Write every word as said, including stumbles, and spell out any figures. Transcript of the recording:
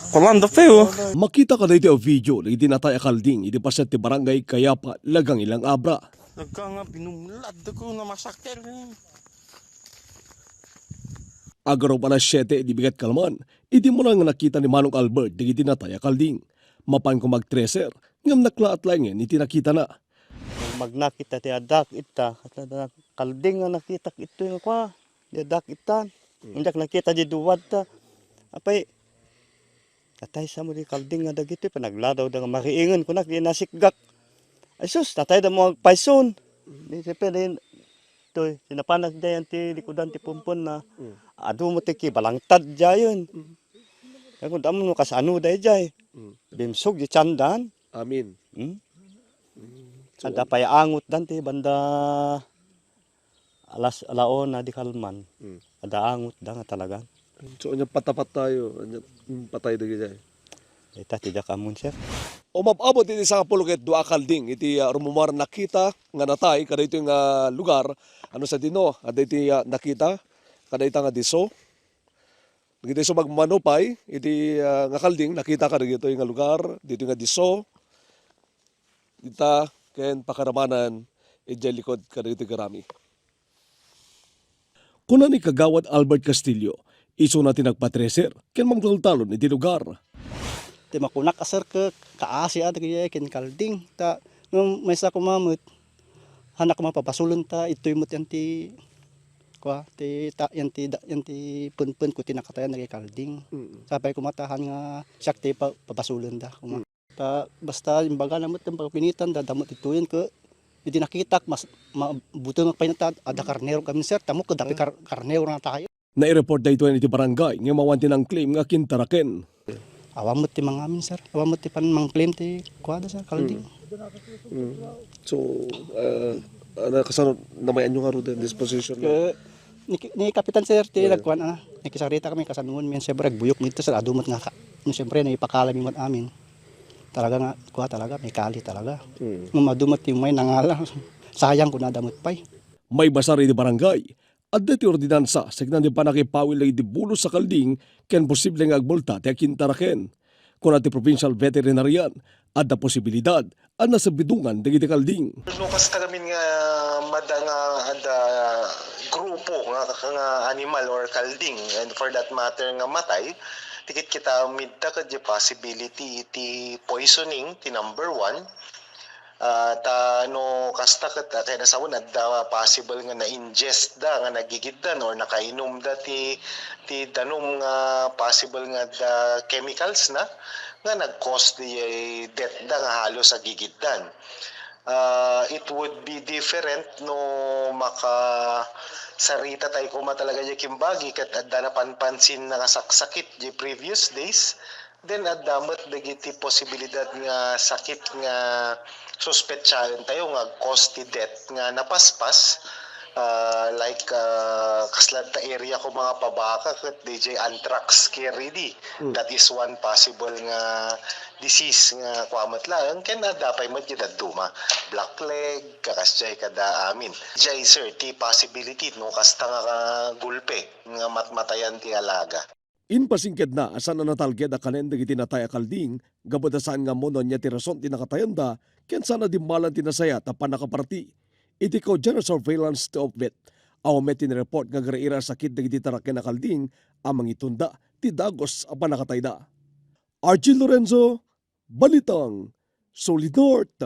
Kuan da pay, oh. Makita kadaytoy a video dagiti natay a kalding iti paset ti Barangay Cayapa, Lagang-ilang Abra. Nagka nga binumlad ko na masakit. Agarup alas siete idi bigat kalman, idi muna nga nakita ni Manong Albert dagiti natay a kalding. Mapan koma agtreser, ngem naklaat laengen iti nakitana. Magnakit ta ti adak ita, kalding nga nakitak itoy nga kua, di adak ita. Mm. Diak nakita di duwat ta. Apay, natay sa mo di kalding nga dagitoy, panagladaw da nga mariingen kunak, di nasikgak. Ay sus, natay da mo agpayson. Di, siyempre, di, toy, sinapanak dayan ti likudan ti pumpon na. Mm. Adu mo ti kibalangtad dayon. Mm. Ako, damo no kasano da jay. Mm. Bimsog di tiandan. Amin. Hmm? So, adda pay angot dan ti banda alas, alaon na di kalman. Hmm. Adda angot da nga talaga. So, anya patapat tayo, anya, hmm, patay dagiti. Ita, ti diak ammon, sir. Umab-abot iti sangapulo ket dua a kalding iti, ah, rummuar nakita nga natay kadaytoy nga lugar. Ano sa dino? Adda iti, ah, nakita kadayta nga diso. Dagiti sumagmamano pay iti, ah, nga kalding, nakita kadagitoy nga lugar, ditoy nga diso, dita, ken pakaramanan, idiay likod kadagitoy garami. Kuna ni Kagawad Albert Castillo, isuna ti nagpatreser ken mangtaltalon iti lugar. Ti makunak a sir, ke-, kaasi a dagiti ken kalding, ta ngem maysa koma met, hanak mapabasolen ta, itoy met yan ti, kua, ti ta-, yan ti da-, yan ti penpen ko ti nakatayan dagiti kalding. Mm. Sapay koma ta han nga siak ti pa-, pabasolen da, koma. Mm. Ta basta imbagana met ti pagpinitan da, da met itoyen ke, idi nakitak, mas, ma-, butengak pay nata, adda karnero kami, sir, ta mo, ke, dapi kar-, karnero na tayo. Naireport daytoyen iti barangay ngem awan ti nangclaim nga kintaraken. Awan met ti mangamin, sir. Awan met ti pan-, mangclaim ti kuada, sir, kalding. Mm. Mm. So, ah, ano, kasano, namayan nyo nga ro din disposition na? Ke-, ni, ni Kapitan, sir, ti nagkuan, ah, nakisarita kami, kasanuan mi, siyempre, agbuyok nito, sir, adu met nga ka-, no, siyempre, naipakala mi met amin. Talaga nga, kua talaga, may kali talaga. Mm. Ngem adu met ti umay nangala. Sayang, kunada met pay. Maibasar iti barangay, adda ti ordinansa, saan nga ti pannakipawil dagiti bulos a kalding ken posible nga agmulta ti akintaraken. Kuna ti provincial veterinarian, adda posibilidad a nasabidongan dagiti kalding. No kasta ngamin nga mada nga adda grupo nga, nga animal or kalding, and for that matter nga matay, ti kitkita mi da kadagiti possibility iti poisoning, ti number one. Ah, ta no kasta ket, ah, kayat a sawen, adda possible nga na-ingest da, nga nagigiddan or nakainum da ti, ti danum nga possible nga adda chemicals na, nga nag-cause ti death da nga halos agigiddan. Ah, it would be different no makasarita tayo koma talaga diay kimbagi ket adda napanpansin nga saksakit diay previous days. Then, adda met dagiti posibilidad nga sakit nga suspetsaen tayo nga cause ti death nga napaspas, ah, like, ah, kasla ta area ko mga pabaka ket D J anthrax care ready. Mm. That is one possible nga disease nga kua met laeng. Ken adda pay met diay dadduma, black leg, kakasdiay kada amin. Diay, sir, ti possibility no kasta nga gulpe nga matmatayan ti alaga. Impasingkadna a saan a natalged a kanen dagiti natay a kalding, gapu ta saan nga ammo no ania ti rason ti nakatayanda, ken saan a dimmalan ti nasayaat a pannakaparti. Iti kaudian a surveillance ti OPVET, awan met ti nareport nga agriira a sakit dagiti taraken a kalding a mangitunda ti dagus a pannakatayda. Archie Lorenzo, Balitang Solid North.